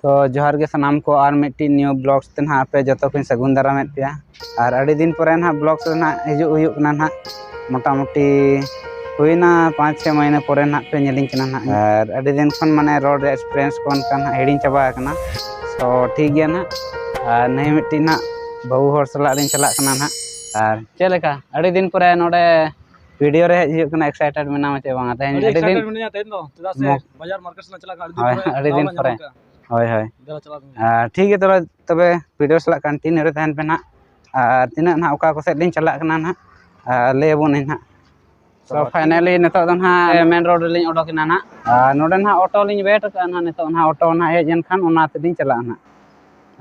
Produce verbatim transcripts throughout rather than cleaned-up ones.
ᱛᱚ ᱡᱚᱦᱟᱨ ᱜᱮ ᱥᱟᱱᱟᱢ ᱠᱚ, ᱟᱨ ᱢᱤᱫᱴᱤᱡ new vlogs ᱛᱮ ᱱᱟᱦᱟᱜ ᱟᱯᱮ ᱡᱚᱛᱚ ᱠᱚᱧ ᱥᱟᱹᱜᱩᱱ ᱫᱟᱨᱟᱢᱮᱫ ᱯᱮᱭᱟ᱾ ᱟᱨ ᱟᱹᱰᱤ ᱫᱤᱱ ᱯᱚᱨᱮ ᱱᱟᱦᱟᱜ vlogs ᱨᱮ ᱱᱟᱦᱟᱜ ᱦᱤᱡᱩᱜ ᱦᱩᱭᱩᱜ ᱠᱟᱱᱟ ᱱᱟᱦᱟᱜ, ᱢᱚᱴᱟᱢᱩᱴᱤ ᱦᱩᱭᱱᱟ ᱯᱟᱸᱪ ᱪᱷᱚᱭ ᱢᱟᱹᱦᱱᱟᱹ ᱯᱚᱨᱮ ᱱᱟᱦᱟᱜ ᱯᱮ ᱧᱮᱞᱤᱧ ᱠᱟᱱᱟ ᱱᱟᱦᱟᱜ᱾ ᱟᱨ ᱟᱹᱰᱤ ᱫᱤᱱ ᱠᱷᱚᱱ ᱢᱟᱱᱮ road ᱨᱮ experience ᱠᱚ ᱚᱱᱠᱟ ᱱᱟᱦᱟᱜ ᱦᱤᱲᱤᱧ ᱪᱟᱵᱟ ᱟᱠᱟᱱᱟ᱾ ᱛᱚ ᱴᱷᱤᱠ ᱜᱮᱭᱟ ᱱᱟᱦᱟᱜ, ᱟᱨ ᱱᱟᱹᱭ ᱢᱤᱫᱴᱤᱡ ᱱᱟᱦᱟᱜ ᱵᱟᱹᱦᱩ ᱦᱚᱲ ᱥᱟᱞᱟᱜ ᱞᱤᱧ ᱪᱟᱞᱟᱜ ᱠᱟᱱᱟ ᱱᱟᱦᱟᱜ᱾ ᱟᱨ ᱪᱮᱫ ᱞᱮᱠᱟ ᱟᱹᱰᱤ ᱫᱤᱱ ᱯᱚᱨᱮ ᱱᱚᱰᱮ video ᱨᱮ ᱦᱮᱡ ᱦᱩᱭᱩᱜ ᱠᱟᱱᱟ, excited ᱢᱮᱱᱟᱢᱟ ᱪᱮ ᱵᱟᱝᱟ? ᱛᱮᱦᱮᱧ ᱟᱹᱰᱤ ᱟᱹᱰᱤ ᱫᱤᱱ excited ᱢᱤᱱᱟᱹᱧᱟ ᱛᱮᱦᱮᱧ ᱫᱚ, ᱪᱮᱫᱟᱜ ᱥᱮ ᱢᱚ- ᱵᱟᱡᱟᱨ market ᱥᱮᱫ ᱞᱟᱝ ᱪᱟᱞᱟᱜ ᱠᱟᱱᱟ, ᱟᱹᱰᱤ ᱫᱤᱱ ᱦᱳᱭ, ᱯᱚᱨᱮ ᱟᱹᱰᱤ ᱫᱟᱣ ᱫᱤᱱ ᱞᱟᱝ ᱯᱚᱨᱮ᱾ ᱧᱟᱢ ᱠᱮᱫᱟ᱾ ᱦᱳᱭ, ᱦᱳᱭ᱾ ᱫᱮᱞᱟ ᱪᱟᱞᱟᱜ ᱵᱚᱱ᱾ ᱟᱨ ᱴᱷᱤᱠ ᱜᱮᱭᱟ, ᱛᱚᱵᱮ, ᱛᱚᱵᱮ video ᱥᱟᱞᱟᱜ continue ᱨᱮ ᱛᱟᱦᱮᱱ ᱯᱮ ᱱᱟᱦᱟᱜ᱾ ᱟᱨ ᱛᱤᱱᱟᱹᱜ ᱱᱟᱦᱟᱜ ᱚᱠᱟ ᱠᱚ ᱥᱮᱫ ᱞᱤᱧ ᱪᱟᱞᱟᱜ ᱠᱟᱱᱟ ᱱᱟᱦᱟᱜ, ᱟᱨ ᱞᱟᱹᱭ ᱟᱵᱚᱱᱟᱹᱧ ᱱᱟᱦᱟᱜ᱾ So, finally ᱱᱤᱛᱚᱜ ᱫᱚ ᱱᱟᱦᱟᱜ main road ᱨᱮᱞᱤᱧ ᱚᱰᱚᱠᱮᱱᱟ ᱱᱟᱦᱟᱜ᱾ ᱟᱨ ᱱᱚᱰᱮ ᱱᱟᱦᱟᱜ auto ᱞᱤᱧ wait ᱟᱠᱟᱫᱼᱟ ᱱᱟᱦᱟᱜ᱾ ᱱᱤᱛᱚᱜ ᱱᱟᱦᱟᱜ auto ᱱᱟᱦᱟᱜ ᱦᱮᱡ ᱮᱱᱠᱷᱟᱱ ᱚᱱᱟ ᱛᱮᱞᱤᱧ ᱪᱟᱞᱟᱜᱼᱟ ᱱᱟᱦᱟᱜ᱾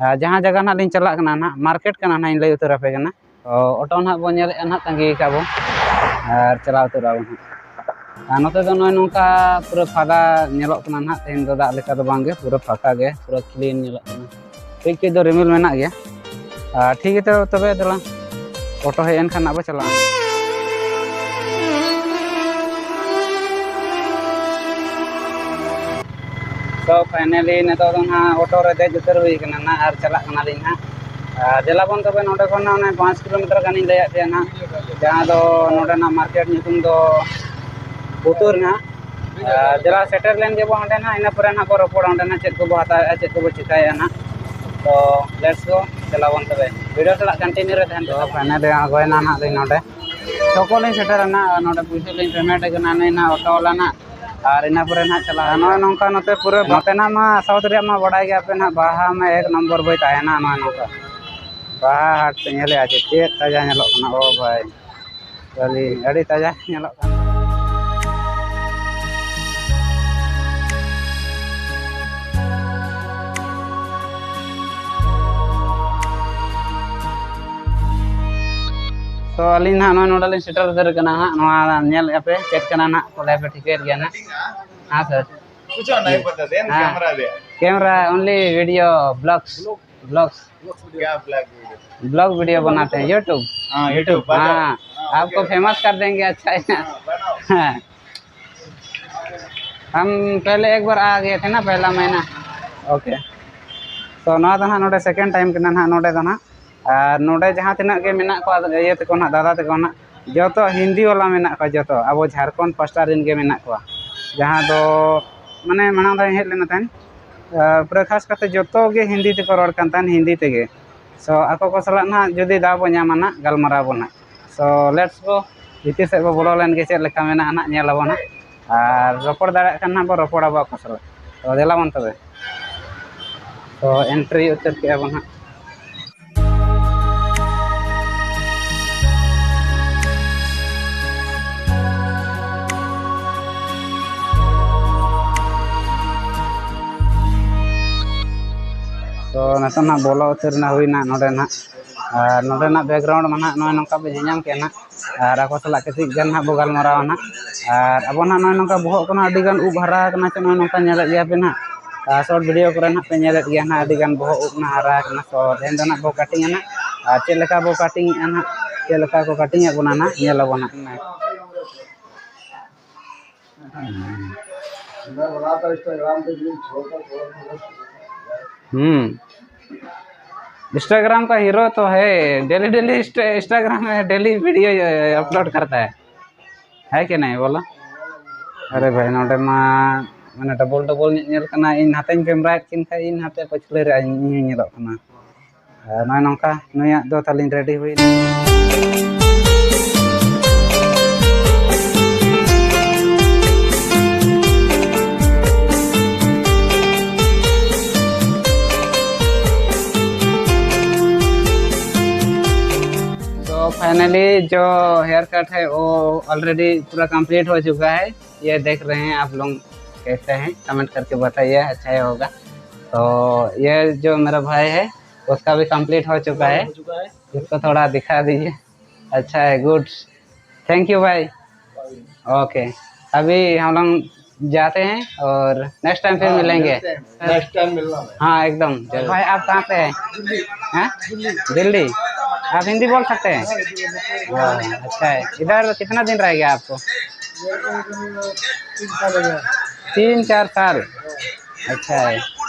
ᱟᱨ ᱡᱟᱦᱟᱸ ᱡᱟᱭᱜᱟ ᱱᱟᱦᱟᱜ ᱞᱤᱧ ᱪᱟᱞᱟᱜ ᱠᱟᱱᱟ ᱱᱟᱦᱟᱜ, market ᱠᱟᱱᱟ ᱱᱟᱦᱟᱜ, ᱤᱧ ᱞᱟᱹᱭ ᱩᱛᱟᱹᱨ ᱟᱯᱮ ᱠᱟᱱᱟ᱾ ᱛᱚ auto ᱱᱟᱦᱟᱜ ᱵᱚᱱ ᱧᱮᱞᱮᱫᱼᱟ ᱱᱟᱦᱟᱜ, ᱛᱟᱺᱜᱤ ᱠᱟᱜᱼᱟ ᱵᱚᱱ ᱟᱨ ᱪᱟᱞᱟᱣ ᱩᱛᱟᱹᱨᱚᱜᱼᱟ ᱵᱚᱱ ᱱᱟᱦᱟᱜ᱾ ᱟᱨ ᱱᱚᱛᱮ ᱫᱚ ᱱᱚᱜᱼᱚᱭ ᱱᱚᱝᱠᱟ ᱯᱩᱨᱟᱹ ᱯᱷᱟᱫᱟ ᱧᱮᱞᱚᱜ ᱠᱟᱱᱟ ᱱᱟᱦᱟᱜ᱾ ᱛᱮᱦᱮᱧ ᱫᱚ ᱫᱟᱜ ᱞᱮᱠᱟ ᱫᱚ ᱵᱟᱝᱜᱮ, ᱯᱩᱨᱟᱹ ᱯᱷᱟᱸᱠᱟ ᱜᱮ, ᱯᱩᱨᱟᱹ clean ᱧᱮᱞᱚᱜ ᱠᱟᱱᱟ᱾ ᱠᱟᱹᱡ ᱠᱟᱹᱡ ᱫᱚ ᱨᱤᱢᱤᱞ ᱢᱮᱱᱟᱜ ᱜᱮᱭᱟ᱾ ᱟᱨ ᱴᱷᱤᱠ ᱜᱮᱭᱟ, ᱛᱚᱵᱮ ᱫᱮᱞᱟ, auto ᱦᱮᱡ ᱮᱱ ᱠᱷᱟᱱ ᱱᱟᱦᱟᱜ ᱵᱚ ᱪᱟᱞᱟᱜᱼᱟ᱾ So, finally ᱱᱤᱛᱚᱜ ᱫᱚ ᱱᱟᱦᱟᱜ auto ᱨᱮ ᱫᱮᱡ ᱩᱛᱟᱹᱨ ᱦᱩᱭ ᱠᱟᱱᱟ ᱱᱟᱦᱟᱜ ᱟᱨ ᱪᱟᱞᱟᱜ ᱠᱟᱱᱟᱞᱤᱧ ᱱᱟᱦᱟᱜ᱾ ᱟᱨ ᱫᱮᱞᱟ ᱵᱚᱱ ᱛᱚᱵᱮ, ᱱᱚᱰᱮ ᱠᱷᱚᱱ ᱱᱟᱦᱟᱜ ᱚᱱᱮ ᱯᱟᱸᱪ kilometer ᱜᱟᱱᱤᱧ ᱞᱟᱹᱭᱟᱫ ᱯᱮᱭᱟ ᱱᱟᱦᱟᱜ, ᱡᱟᱦᱟᱸ ᱫᱚ ᱱᱚᱰᱮᱱᱟᱜ market ᱧᱩᱛᱩᱢ ᱫᱚ ᱵᱩᱛᱩᱨ ᱱᱟᱦᱟᱜ᱾ ᱟᱨ ᱫᱮᱞᱟ ᱥᱮᱴᱮᱨ ᱞᱮᱱ ᱜᱮᱵᱚ ᱚᱸᱰᱮ ᱱᱟᱦᱟᱜ, ᱤᱱᱟᱹ ᱯᱚᱨᱮ ᱱᱟᱦᱟᱜ ᱵᱚ ᱨᱚᱯᱚᱲᱟ ᱚᱸᱰᱮ ᱱᱟᱦᱟᱜ ᱪᱮᱫ ᱠᱚᱵᱚ ᱦᱟᱛᱟᱣᱮᱫᱼᱟ, ᱪᱮᱫ ᱠᱚᱵᱚ ᱪᱮᱠᱟᱭᱮᱫᱼᱟ ᱱᱟᱦᱟᱜ᱾ ᱛᱚ let's go, ᱫᱮᱞᱟ ᱵᱚᱱ ᱛᱚᱵᱮ, video ᱥᱟᱞᱟᱜ continue ᱨᱮ ᱛᱟᱦᱮᱱ ᱯᱮ᱾ ᱛᱚ finally ᱟᱬᱜᱚᱭᱮᱱᱟ ᱱᱟᱦᱟᱜ ᱞᱤᱧ ᱱᱚᱰᱮ᱾ ᱪᱚᱠᱚ ᱞᱤᱧ ᱥᱮᱴᱮᱨᱮᱱᱟ ᱟᱨ ᱱᱚᱰᱮ ᱯᱩᱭᱥᱟᱹ ᱞᱤᱧ payment ᱟᱠᱟᱱᱟ ᱱᱩᱭ ᱱᱟᱦᱟᱜ auto ᱵᱟᱞᱟ ᱱᱟᱦᱟᱜ᱾ ᱟᱨ ᱤᱱᱟᱹ ᱯᱚᱨᱮ ᱱᱟᱦᱟᱜ ᱪᱟᱞᱟᱜᱼᱟ᱾ ᱱᱚᱜᱼᱚᱭ ᱱᱚᱝᱠᱟ ᱱᱚᱛᱮ ᱯᱩᱨᱟᱹ ᱱᱚᱛᱮᱱᱟᱜ ᱢᱟ south ᱨᱮᱭᱟᱜ ᱢᱟ ᱵᱟᱰᱟᱭ ᱜᱮᱭᱟ ᱯᱮ ᱱᱟᱦᱟᱜ, ᱵᱟᱦᱟ ᱢᱟ ᱮᱠ ᱱᱚᱢᱵᱚᱨ ᱵᱚᱭ ᱛᱟᱦᱮᱱᱟ ᱱᱚᱜᱼᱚᱭ ᱱᱚᱝᱠᱟ᱾ ᱵᱟᱦᱟ ᱦᱟᱴ ᱯᱮ ᱧᱮᱞᱮᱜᱼᱟ ᱪᱮ ᱪᱮᱫ ᱛᱟᱡᱟ ᱧᱮᱞᱚᱜ ᱠᱟᱱᱟ, ᱳ ᱵᱷᱟᱭ, ᱟᱹᱰᱤ, ᱟᱹᱰᱤ ᱛᱟᱡᱟ ᱧᱮᱞᱚᱜ ᱠᱟᱱᱟ᱾ ᱛᱚ ᱟᱹᱞᱤᱧ ᱱᱟᱦᱟᱜ ᱱᱚᱜᱼᱚᱭ ᱱᱚᱰᱮ ᱞᱤᱧ ᱥᱮᱴᱮᱨ ᱩᱛᱟᱹᱨ ᱠᱟᱱᱟ ᱦᱟᱸᱜ᱾ ᱱᱚᱣᱟ ᱧᱮᱞᱮᱫᱼᱟ ᱯᱮ ᱪᱮᱫ ᱠᱟᱱᱟ ᱱᱟᱦᱟᱜ, ᱠᱚ ᱞᱟᱹᱭ ᱯᱮ ᱴᱷᱤᱠᱟᱹᱭᱮᱫ ᱜᱮᱭᱟ ᱱᱟᱦᱟᱜ᱾ हाँ सर। कुछ नहीं पता देन हाँ। कैमरा दे। Camera only video blogs. Blogs. क्या ब्लॉग वीडियो? ब्लॉग वीडियो बनाते हैं यूट्यूब। हाँ, यूट्यूब, हाँ। आपको फेमस कर देंगे। अच्छा है ना? हाँ। हम पहले एक बार आ गए थे ना, पहला महीना। ओके। ᱛᱚ ᱱᱚᱣᱟ ᱫᱚ ᱱᱟᱦᱟᱜ ᱱᱚᱰᱮ second time ᱠᱟᱱᱟ ᱱᱟᱦᱟᱜ ᱱᱚᱰᱮ ᱫᱚ ᱱᱟᱦᱟᱜ᱾ ᱟᱨ ᱱᱚᱰᱮ ᱡᱟᱦᱟᱸ ᱛᱤᱱᱟᱹᱜ ᱜᱮ ᱢᱮᱱᱟᱜ ᱠᱚᱣᱟ ᱤᱭᱟᱹ ᱛᱟᱠᱚ ᱱᱟᱦᱟᱜ, ᱫᱟᱫᱟ ᱛᱟᱠᱚ ᱱᱟᱦᱟᱜ, ᱡᱚᱛᱚ ᱦᱤᱱᱫᱤ ᱵᱟᱞᱟ ᱢᱮᱱᱟᱜ ᱠᱚᱣᱟ, ᱡᱚᱛᱚ ᱟᱵᱚ ᱡᱷᱟᱲᱠᱷᱚᱸᱰ ᱯᱟᱥᱴᱟ ᱨᱮᱱ ᱜᱮ ᱢᱮᱱᱟᱜ ᱠᱚᱣᱟ᱾ ᱡᱟᱦᱟᱸ ᱫᱚ ᱢᱟᱱᱮ ᱢᱟᱲᱟᱝ ᱫᱷᱟᱣ ᱤᱧ ᱦᱮᱡ ᱞᱮᱱᱟ ᱛᱟᱦᱮᱸᱫ, ᱟᱨ ᱯᱩᱨᱟᱹ ᱠᱷᱟᱥ ᱠᱟᱛᱮ ᱡᱚᱛᱚ ᱜᱮ ᱦᱤᱱᱫᱤ ᱛᱮᱠᱚ ᱨᱚᱲ ᱠᱟᱱ ᱛᱟᱦᱮᱸᱫ, ᱦᱤᱱᱫᱤ ᱛᱮᱜᱮ᱾ ᱥᱚ ᱟᱠᱚ ᱠᱚ ᱥᱟᱞᱟᱜ ᱱᱟᱦᱟᱜ ᱡᱩᱫᱤ ᱫᱟᱣ ᱵᱚ ᱧᱟᱢᱟ ᱱᱟᱦᱟᱜ, ᱜᱟᱞᱢᱟᱨᱟᱣ ᱵᱚ ᱱᱟᱦᱟᱜ᱾ ᱥᱚ let's go, ᱵᱷᱤᱛᱤᱨ ᱥᱮᱫ ᱵᱚ ᱵᱚᱞᱚ ᱞᱮᱱ ᱜᱮ, ᱪᱮᱫ ᱞᱮᱠᱟ ᱢᱮᱱᱟᱜᱼᱟ ᱱᱟᱦᱟᱜ, ᱧᱮᱞ ᱟᱵᱚ ᱱᱟᱦᱟᱜ᱾ ᱟᱨ ᱨᱚᱯᱚᱲ ᱫᱟᱲᱮᱭᱟᱜ ᱠᱷᱟᱱ ᱱᱟᱦᱟᱜ ᱵᱚ ᱨᱚᱯᱚᱲ ᱟᱵᱚ ᱟᱠᱚ ᱥᱟᱞᱟᱜ᱾ ᱛᱚ ᱫᱮᱞᱟ ᱵᱚᱱ ᱛᱚᱵᱮ᱾ ᱛᱚ entry ᱩᱛᱟᱹᱨ ᱠᱮᱜᱼᱟ ᱵᱚᱱ ᱦᱟᱸᱜ᱾ ᱛᱚ ᱱᱤᱛᱚᱜ ᱱᱟᱜ ᱵᱚᱞᱚ ᱩᱛᱟᱹᱨ ᱮᱱᱟ, ᱦᱩᱭᱱᱟ ᱱᱚᱰᱮ ᱱᱟᱜ᱾ ᱟᱨ ᱱᱚᱰᱮᱱᱟᱜ background ᱢᱟ ᱱᱟᱜ ᱱᱚᱜᱼᱚᱭ ᱱᱚᱝᱠᱟ ᱯᱮ ᱧᱮᱧᱟᱢ ᱠᱮᱜᱼᱟ ᱱᱟᱜ᱾ ᱟᱨ ᱟᱠᱚ ᱥᱟᱞᱟᱜ ᱠᱟᱹᱴᱤᱡ ᱜᱟᱱ ᱱᱟᱜ ᱵᱚ ᱜᱟᱞᱢᱟᱨᱟᱣᱟ ᱱᱟᱜ᱾ ᱟᱨ ᱟᱵᱚ ᱱᱟᱜ ᱱᱚᱜᱼᱚᱭ ᱱᱚᱝᱠᱟ ᱵᱚᱦᱚᱜ ᱠᱚ ᱱᱟᱜ ᱟᱹᱰᱤ ᱜᱟᱱ ᱩᱵ ᱦᱟᱨᱟ ᱟᱠᱟᱱᱟ ᱥᱮ ᱱᱚᱜᱼᱚᱭ ᱱᱚᱝᱠᱟ ᱧᱮᱞᱮᱫ ᱜᱮᱭᱟ ᱯᱮ ᱱᱟᱜ᱾ ᱟᱨ short video ᱠᱚᱨᱮ ᱱᱟᱜ ᱯᱮ ᱧᱮᱞᱮᱫ ᱜᱮᱭᱟ ᱱᱟᱜ, ᱟᱹᱰᱤ ᱜᱟᱱ ᱵᱚᱦᱚᱜ ᱩᱵ ᱱᱟᱜ ᱦᱟᱨᱟ ᱟᱠᱟᱱᱟ᱾ ᱛᱚ ᱛᱮᱦᱮᱧ ᱫᱚ ᱱᱟᱜ ᱵᱚ cutting ᱟ ᱱᱟᱜ᱾ ᱟᱨ ᱪᱮᱫ ᱞᱮᱠᱟ ᱵᱚ cutting ᱮᱫᱼᱟ ᱱᱟᱜ, ᱪᱮᱫ ᱞᱮᱠᱟ ᱠᱚ cutting ᱮᱫ ᱵᱚᱱᱟ ᱱᱟᱜ, ᱧᱮᱞ ᱟᱵᱚᱱ ᱱᱟᱜ᱾ हम्म। इंस्टाग्राम का हीरो तो है, डेली डेली इंस्टाग्राम में डेली वीडियो अपलोड करता है, है कि नहीं बोलो? अरे भाई, ᱱᱚᱰᱮ ᱢᱟ ᱢᱟᱱᱮ ᱰᱚᱵᱚᱞ ᱰᱚᱵᱚᱞ ᱧᱚᱜ ᱧᱮᱞ ᱠᱟᱱᱟ᱾ ᱤᱧ ᱱᱟᱛᱮᱧ ᱠᱮᱢᱨᱟᱭᱮᱫ ᱠᱤᱱ ᱠᱷᱟᱡ, ᱤᱧ ᱱᱟᱛᱮ ᱯᱟᱹᱪᱷᱞᱟᱹ ᱨᱮ ᱤᱧ ᱦᱚᱸᱧ ᱧᱮᱞᱚᱜ ᱠᱟᱱᱟ᱾ ᱟᱨ ᱱᱚᱜᱼᱚᱭ ᱱᱚᱝᱠᱟ ᱱᱩᱭᱟᱜ ᱫᱚ ᱛᱟᱹᱞᱤᱧ ᱨᱮᱰᱤ ᱦᱩᱭᱱᱟ᱾ तो फाइनली जो हेयर कट है वो ऑलरेडी पूरा कंप्लीट हो चुका है। ये देख रहे हैं आप लोग, कैसे हैं, कमेंट करके बताइए, अच्छा ही होगा। तो ये जो मेरा भाई है, उसका भी कंप्लीट हो चुका है। हो चुका है। इसको थोड़ा दिखा दीजिए। अच्छा है, गुड, थैंक यू भाई। ओके, अभी हम लोग जाते हैं और नेक्स्ट टाइम फिर मिलेंगे। नेक्स्ट टाइम मिलना है। हाँ, एकदम जरूर। भाई, आप कहाँ से हैं? हैं? दिल्ली। आप हिंदी बोल सकते हैं? हाँ, अच्छा है। इधर कितना दिन रह गया आपको? तीन चार साल। अच्छा है।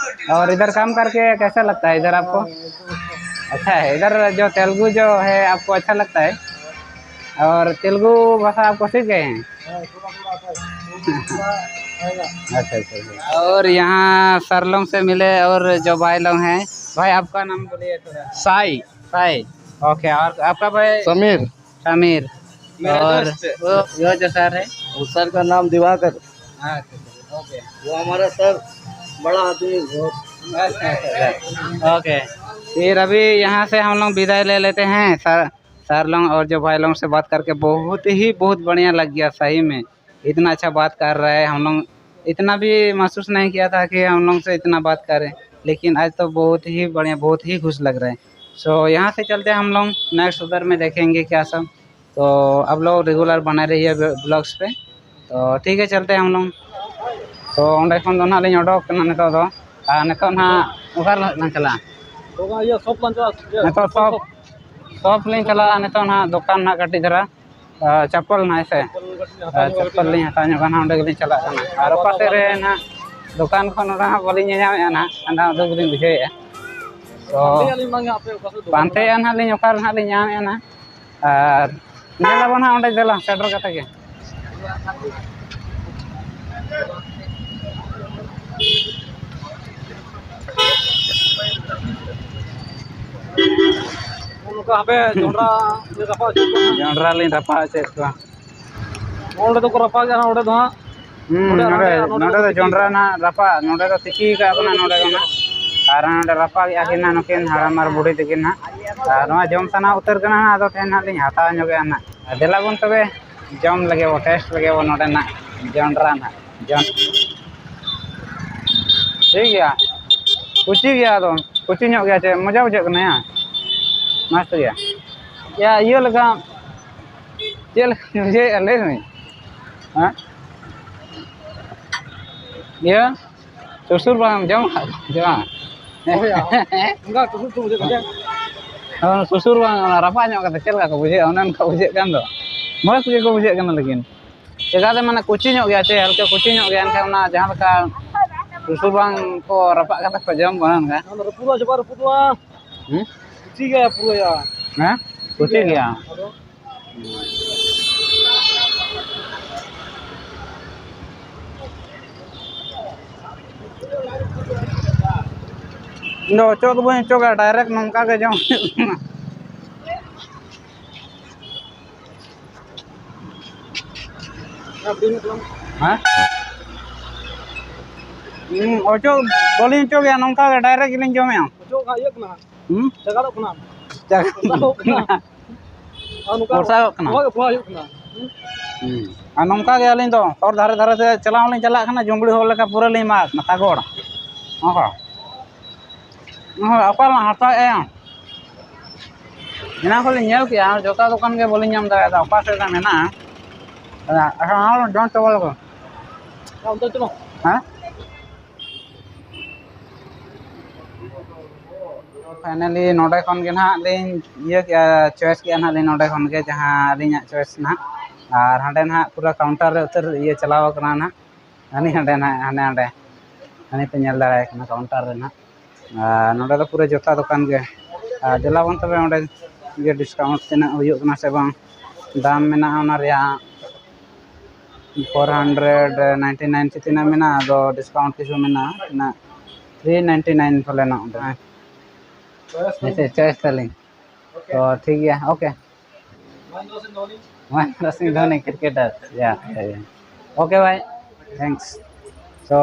और इधर काम करके कैसा लगता है इधर आपको? अच्छा है। इधर जो तेलुगु जो है, आपको अच्छा लगता है? और तेलुगु भाषा आपको सीख गए हैं? अच्छा, अच्छा, अच्छा। और यहाँ सर लोग से मिले और जो भाई लोग हैं, भाई आपका नाम बोलिए थोड़ा। साई। साई। ओके, और आपका भाई? समीर। समीर। मेरा और दोस्त। वो, वो जो सर है? उस सर का नाम दिवाकर। हाँ, ओके। वो हमारा सर, बड़ा आदमी, बहुत। अच्छा, अच्छा, अच्छा। ओके, फिर अभी यहाँ से हम लोग विदाई ले लेते हैं सर। सर लोग और जो भाई लोग से बात करके बहुत ही, बहुत बढ़िया लग गया सही में। इतना अच्छा बात कर रहे हैं हम लोग, इतना भी महसूस नहीं किया था कि हम लोग से इतना बात करें, लेकिन आज तो बहुत ही बढ़िया, बहुत ही खुश लग रहे हैं। सो यहाँ से चलते हैं हम लोग, नेक्स्ट उधर में देखेंगे क्या सब। तो आप लोग रेगुलर बने रहिए ब्लॉग्स पे। तो ठीक है, चलते हैं हम लोग। तो ᱚᱸᱰᱮ ᱠᱷᱚᱱ ᱫᱚ ᱱᱟᱦᱟᱜ ᱞᱤᱧ ᱚᱰᱚᱠ ᱠᱟᱱᱟ ᱱᱤᱛᱚᱜ ᱫᱚ, ᱟᱨ ᱱᱤᱛᱚᱜ ᱱᱟᱦᱟᱜ ᱚᱠᱟ ᱨᱮ ᱞᱟᱝ ᱪᱟᱞᱟᱜᱼᱟ? ᱱᱤᱛᱚᱜ ᱥᱚᱯ, ᱥᱚᱯ ᱞᱤᱧ ᱪᱟᱞᱟᱜᱼᱟ ᱱᱤᱛᱚᱜ ᱱᱟᱦᱟᱜ, ᱫᱚᱠᱟᱱ ᱱᱟᱦᱟᱜ ᱠᱟᱹᱴᱤᱡ ᱫᱷᱟᱨᱟ᱾ ᱟᱨ ᱪᱟᱯᱯᱚᱞ ᱱᱟᱦᱟᱜ ᱥᱮ, ᱟᱨ ᱪᱟᱯᱯᱚᱞ ᱞᱤᱧ ᱦᱟᱛᱟᱣ ᱧᱚᱜᱟ ᱱᱟᱦᱟᱜ, ᱚᱸᱰᱮ ᱜᱮᱞᱤᱧ ᱪᱟᱞᱟᱜ ᱠᱟᱱᱟ᱾ ᱟᱨ ᱚᱠᱟ ᱥᱮᱫ ᱨᱮ ᱱᱟᱦᱟᱜ ᱫᱚᱠᱟᱱ ᱠᱷᱚᱱ ᱚᱱᱟ ᱦᱚᱸ ᱵᱟᱹᱞᱤᱧ ᱧᱮᱞ ᱧᱟᱢᱮᱫᱼᱟ ᱱᱟᱦᱟᱜ, ᱟᱫᱚ ᱫᱩᱠ ᱞᱤᱧ ᱵᱩᱡᱷᱟᱹᱣᱮᱫᱼᱟ᱾ ᱛᱚ ᱯᱟᱱᱛᱮᱭᱟ ᱱᱟᱦᱟᱜ ᱞᱤᱧ ᱚᱠᱟ ᱨᱮ ᱱᱟᱦᱟᱜ ᱞᱤᱧ ᱧᱟᱢᱮᱫᱼᱟ ᱱᱟᱦᱟᱜ, ᱟᱨ ᱧᱮᱞ ᱟᱵᱚᱱ ᱦᱟᱸᱜ ᱚᱸᱰᱮ, ᱫᱮᱞᱟ ᱥᱮᱴᱮᱨ ᱠᱟᱛᱮ ᱜᱮ᱾ ᱱᱚᱝᱠᱟ ᱦᱟᱯᱮ ᱡᱚᱱᱰᱨᱟ ᱞᱮ ᱨᱟᱯᱟᱜ ᱦᱚᱪᱚᱭᱮᱫ ᱠᱚᱣᱟ᱾ ᱡᱚᱱᱰᱨᱟ ᱞᱤᱧ ᱨᱟᱯᱟᱜ ᱦᱚᱪᱚᱭᱮᱫ ᱠᱚᱣᱟ᱾ ᱱᱚᱸᱰᱮ ᱫᱚᱠᱚ ᱨᱟᱯᱟᱜᱮᱫᱼᱟ, ᱱᱚᱸᱰᱮ ᱫᱚ ᱦᱟᱸᱜ᱾ ᱦᱩᱸ, ᱱᱚᱸᱰᱮ ᱱᱚᱸᱰᱮ, ᱟᱨᱟᱜ, ᱱᱚᱸᱰᱮ ᱱᱚᱸᱰᱮ ᱫᱚ ᱫᱚ ᱛᱤᱠᱤ ᱡᱚᱱᱰᱨᱟ ᱠᱟᱱᱟ᱾ ᱱᱟᱜ ᱨᱟᱯᱟᱜ, ᱱᱚᱸᱰᱮ ᱫᱚ ᱛᱤᱠᱤ ᱠᱟᱜ ᱠᱟᱱᱟ ᱱᱚᱸᱰᱮ ᱫᱚ ᱱᱟᱜ᱾ ᱟᱨ ᱱᱚᱸᱰᱮ ᱨᱟᱯᱟᱜᱮᱫᱼᱟ ᱠᱤᱱ ᱱᱟᱜ ᱱᱩᱠᱤᱱ ᱦᱟᱲᱟᱢ ᱟᱨ ᱵᱩᱰᱷᱤ ᱛᱟᱹᱠᱤᱱ ᱱᱟᱜ᱾ ᱟᱨ ᱱᱚᱣᱟ ᱡᱚᱢ ᱥᱟᱱᱟ ᱩᱛᱟᱹᱨ ᱠᱟᱱᱟ ᱱᱟᱜ, ᱟᱫᱚ ᱛᱮᱦᱮᱧ ᱱᱟᱜ ᱞᱤᱧ ᱦᱟᱛᱟᱣ ᱧᱚᱜᱮᱜᱼᱟ ᱱᱟᱜ᱾ ᱟᱨ ᱫᱮᱞᱟ ᱵᱚᱱ ᱛᱚᱵᱮ, ᱡᱚᱢ ᱞᱮᱜᱮ ᱵᱚ, ᱴᱮᱥᱴ ᱞᱮᱜᱮ ᱵᱚ ᱱᱚᱸᱰᱮᱱᱟᱜ ᱡᱚᱱᱰᱨᱟ ᱱᱟᱜ᱾ ᱡᱚᱢ᱾ ᱴᱷᱤᱠ ᱜᱮᱭᱟ, ᱠᱩᱪᱤ ᱜᱮᱭᱟ, ᱟᱫᱚ ᱠᱩᱪᱤ ᱧᱚᱜ ᱜᱮᱭᱟ, ᱪᱮᱫ ᱢᱚᱡᱟ ᱵᱩᱡᱷᱟᱹᱜ ᱠᱟᱱᱟ᱾ ᱭᱟ, ᱢᱚᱡᱽ ᱜᱮᱭᱟ᱾ ᱭᱟ, ᱤᱭᱟᱹ ᱞᱮᱠᱟ, ᱪᱮᱫ ᱞᱮᱠᱟ ᱵᱩᱡᱷᱟᱹᱣᱮᱫᱼᱟ ᱞᱟᱹᱭ ᱢᱮ? ᱦᱮᱸ? ᱤᱭᱟᱹ, ᱥᱩᱥᱩᱨ ᱵᱟᱝ ᱡᱚᱢ ᱠᱟᱜ ᱠᱚᱣᱟ ᱥᱮ ᱵᱟᱝ? ᱦᱳᱭ, ᱚᱱᱠᱟ ᱥᱩᱥᱩᱨ ᱠᱚ ᱵᱩᱡᱷᱟᱹᱜ ᱠᱟᱱᱟ᱾ ᱦᱚᱸ, ᱥᱩᱥᱩᱨ ᱵᱟᱝ, ᱚᱱᱟ ᱨᱟᱯᱟᱜ ᱧᱚᱜ ᱠᱟᱛᱮ ᱪᱮᱫ ᱞᱮᱠᱟ ᱠᱚ ᱵᱩᱡᱷᱟᱹᱜᱼᱟ? ᱚᱱᱮ ᱚᱱᱠᱟ ᱵᱩᱡᱷᱟᱹᱜ ᱠᱟᱱ ᱫᱚ᱾ ᱢᱚᱡᱽ ᱜᱮᱠᱚ ᱵᱩᱡᱷᱟᱹᱜ ᱠᱟᱱᱟ, ᱞᱮᱠᱤᱱ ᱪᱮᱠᱟᱛᱮ, ᱢᱟᱱᱮ, ᱠᱩᱪᱤ ᱧᱚᱜ ᱜᱮᱭᱟ ᱥᱮ, ᱦᱟᱞᱠᱟ ᱠᱩᱪᱤ ᱧᱚᱜ ᱜᱮᱭᱟ, ᱮᱱᱠᱷᱟᱱ ᱚᱱᱟ ᱡᱟᱦᱟᱸ ᱞᱮᱠᱟ ᱩᱥᱩ ᱵᱟᱝ ᱠᱚ ᱨᱟᱯᱟᱜ ᱠᱟᱛᱮ ᱠᱚ ᱡᱚᱢ ᱠᱚᱣᱟ ᱚᱱᱠᱟ᱾ ᱚᱱᱟ ᱫᱚ ᱨᱟᱹᱯᱩᱫᱚᱜᱼᱟ, ᱪᱟᱵᱟ ᱨᱟᱹᱯᱩᱫᱚᱜᱼᱟ᱾ ᱦᱩᱸ? ᱯᱩᱪᱤ ᱜᱮᱭᱟ ᱯᱩᱨᱟᱹᱭᱟ᱾ ᱦᱮᱸ? ᱯᱩᱪᱤ ᱜᱮᱭᱟ᱾ ᱟᱫᱚ ᱤᱧ ᱫᱚ ᱚᱪᱚᱜ ᱫᱚ ᱵᱟᱹᱧ ᱚᱪᱚᱜᱟ, direct ᱱᱚᱝᱠᱟ ᱜᱮ ᱡᱚᱢ ᱦᱩᱭᱩᱜ ᱠᱟᱱᱟ᱾ ᱦᱮᱸ? ᱦᱩᱸ, ᱚᱪᱚᱜ ᱵᱟᱹᱞᱤᱧ ᱚᱪᱚᱜ ᱜᱮᱭᱟ, ᱱᱚᱝᱠᱟ ᱜᱮ direct ᱜᱮᱞᱤᱧ ᱡᱚᱢᱮᱜᱼᱟ᱾ ᱚᱪᱚᱜ ᱠᱟᱜ ᱤᱭᱟᱹᱜ ᱠᱟᱱᱟ᱾ ᱦᱩᱸ? ᱪᱟᱜᱟᱲᱚᱜ ᱠᱟᱱᱟ᱾ ᱪᱟᱜᱟᱲᱚᱜ ᱠᱟᱱᱟ᱾ ᱟᱨ ᱱᱚᱝᱠᱟ ᱯᱚᱥᱟᱜᱚᱜ ᱠᱟᱱᱟ᱾ ᱯᱚᱥᱟᱜ ᱦᱩᱭᱩᱜ ᱠᱟᱱᱟ᱾ ᱦᱩᱸ᱾ ᱟᱨ ᱱᱚᱝᱠᱟ ᱜᱮ ᱟᱹᱞᱤᱧ ᱫᱚ ᱦᱚᱨ ᱫᱷᱟᱨᱮ ᱫᱷᱟᱨᱮ ᱛᱮ ᱪᱟᱞᱟᱣ ᱦᱚᱸᱞᱤᱧ ᱪᱟᱞᱟᱜ ᱠᱟᱱᱟ, ᱡᱩᱢᱵᱽᱲᱤ ᱦᱚᱲ ᱞᱮᱠᱟ ᱯᱩᱨᱟᱹ ᱞᱤᱧ ᱮᱢᱟᱜ ᱠᱟᱱᱟ ᱛᱟᱜᱚᱲ᱾ ᱦᱚᱸ ᱦᱚᱸ᱾ ᱦᱚᱸ, ᱚᱠᱟ ᱨᱮᱞᱟᱝ ᱦᱟᱛᱟᱣᱮᱜᱼᱟ? ᱮᱱᱟᱝ ᱠᱷᱚᱱ ᱞᱤᱧ ᱧᱮᱞ ᱠᱮᱜᱼᱟ, ᱡᱚᱛᱚ ᱫᱚᱠᱟᱱ ᱜᱮ ᱵᱟᱹᱞᱤᱧ ᱧᱟᱢ ᱫᱟᱲᱮᱭᱟᱫᱟ, ᱚᱠᱟ ᱥᱮᱫ ᱨᱮ ᱢᱮᱱᱟᱜᱼᱟ᱾ ᱟᱪᱪᱷᱟ, ᱚᱱᱟ ᱦᱚᱸ ᱡᱚᱢ ᱪᱟᱵᱟ ᱞᱮᱠᱚ᱾ ᱦᱮᱸ? Finally ᱱᱚᱰᱮ ᱠᱷᱚᱱ ᱜᱮ ᱱᱟᱦᱟᱜ ᱞᱤᱧ ᱤᱭᱟᱹ ᱠᱮᱜᱼᱟ, choice ᱠᱮᱜᱼᱟ ᱱᱟᱦᱟᱜ ᱞᱤᱧ ᱱᱚᱰᱮ ᱠᱷᱚᱱ ᱜᱮ, ᱡᱟᱦᱟᱸ ᱟᱹᱞᱤᱧᱟᱜ choice ᱱᱟᱦᱟᱜ᱾ ᱟᱨ ᱦᱟᱸᱰᱮ ᱱᱟᱦᱟᱜ ᱯᱩᱨᱟᱹ counter ᱨᱮ ᱩᱛᱟᱹᱨ ᱤᱭᱟᱹ ᱪᱟᱞᱟᱣ ᱠᱟᱱᱟ ᱱᱟᱦᱟᱜ᱾ ᱦᱟᱹᱱᱤ ᱦᱟᱸᱰᱮ ᱱᱟᱦᱟᱜ, ᱦᱟᱱᱮ ᱦᱟᱸᱰᱮ, ᱦᱟᱹᱱᱤ ᱯᱮ ᱧᱮᱞ ᱫᱟᱲᱮᱭᱟᱭ ᱠᱟᱱᱟ counter ᱨᱮ ᱱᱟᱦᱟᱜ᱾ ᱟᱨ ᱱᱚᱰᱮ ᱫᱚ ᱯᱩᱨᱟᱹ ᱡᱚᱛᱟ ᱫᱚᱠᱟᱱ ᱜᱮ᱾ ᱟᱨ ᱫᱮᱞᱟ ᱵᱚᱱ ᱛᱚᱵᱮ ᱚᱸᱰᱮ ᱜᱮ discount ᱛᱤᱱᱟᱹᱜ ᱦᱩᱭᱩᱜ ᱠᱟᱱᱟ ᱥᱮ ᱵᱟᱝ, ᱫᱟᱢ ᱢᱮᱱᱟᱜᱼᱟ ᱚᱱᱟ ᱨᱮᱭᱟᱜ᱾ Four hundred ninety nine ᱥᱮ ᱛᱤᱱᱟᱹᱜ ᱢᱮᱱᱟᱜᱼᱟ, ᱟᱫᱚ discount ᱠᱤᱪᱷᱩ ᱢᱮᱱᱟᱜᱼᱟ, ᱛᱤᱱᱟᱹᱜ three ninety nine ᱯᱟᱞᱮᱱᱚᱜ ᱚᱸᱰᱮ᱾ ᱦᱮᱸ ᱥᱮ, choice ᱛᱟᱹᱞᱤᱧ᱾ ᱛᱚ ᱴᱷᱤᱠ ᱜᱮᱭᱟ, okay᱾ ᱢᱚᱦᱮᱱᱫᱨᱚ ᱥᱤᱝ ᱫᱷᱳᱱᱤ, cricketer। या, या, या। OK भाई, thanks। तो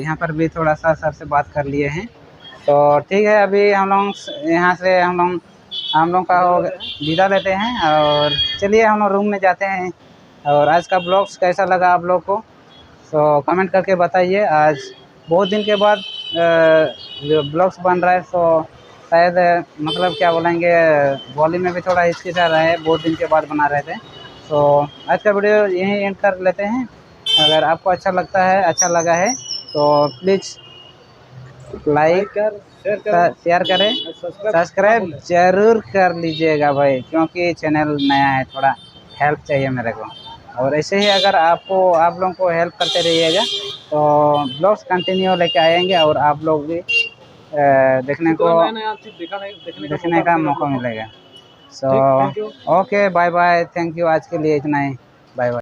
यहाँ पर भी थोड़ा सा सर से बात कर लिए हैं। तो ठीक है, अभी हम लोग यहाँ से हम लोग हम लोग का हो, विदा लेते हैं और चलिए हम लोग रूम में जाते हैं। और आज का ब्लॉग्स कैसा लगा आप लोग को, तो कमेंट करके बताइए। आज बहुत दिन के बाद ब्लॉग्स बन रहा है, तो शायद, मतलब क्या बोलेंगे, वॉल्यूम में भी थोड़ा हिचकिचा रहा है, बहुत दिन के बाद बना रहे थे। तो आज का वीडियो यहीं एंड कर लेते हैं। अगर आपको अच्छा लगता है, अच्छा लगा है, तो प्लीज लाइक, शेयर करें, सब्सक्राइब जरूर कर लीजिएगा भाई, क्योंकि चैनल नया है, थोड़ा हेल्प चाहिए मेरे को। और ऐसे ही अगर आपको, आप लोगों को हेल्प करते रहिएगा, तो ब्लॉग्स कंटिन्यू लेके आएंगे और आप लोग भी अ, देखने को नया नया चीज देखा नहीं, देखने का देखने का मौका मिलेगा। So ठीक, thank you। Okay, bye bye, thank you, आज के लिए इतना ही, बाय बाय।